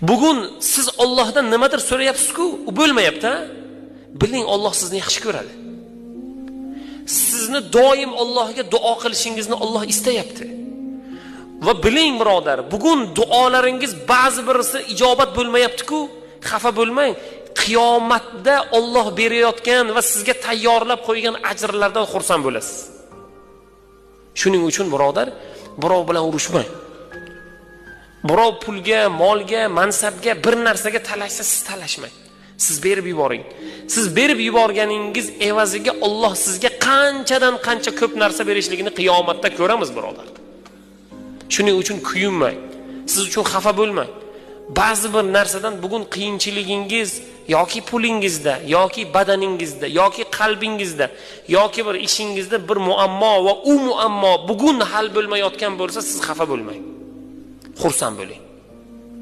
Bugun siz Allohdan nimadir so'rayapsiz-ku, u bo'lmayapti, ha? Biling, Alloh sizni yaxshi ko'radi. Sizni doim Allohga duo qilishingizni Alloh istayapti. Va biling birodar, bugun duolaringiz ba'zi birisi ijobat bo'lmayapti-ku, xafa bo'lmang. Qiyomatda Alloh berayotgan va sizga tayyorlab qo'ygan ajrlardan xursand bo'lasiz. Shuning uchun birodar, birov bilan urushmang. Birov pulga, molga, mansabga, bir narsaga talashsa, siz talashmang. Siz berib yuboring. Siz berib yuborganingiz evaziga Alloh sizga qanchadan qancha ko'p narsa berishligini qiyomatda ko'ramiz birodar. Shuning uchun kuyinmang. Siz uchun xafa bo'lmang. Ba'zi bir narsadan bugun qiyinchiligingiz yoki pulingizda, yoki badaningizda, yoki qalbingizda, yoki bir ishingizda bir muammo va u muammo bugun hal bo'lmayotgan bo'lsa, siz xafa bo'lmang. Xursand bo'ling.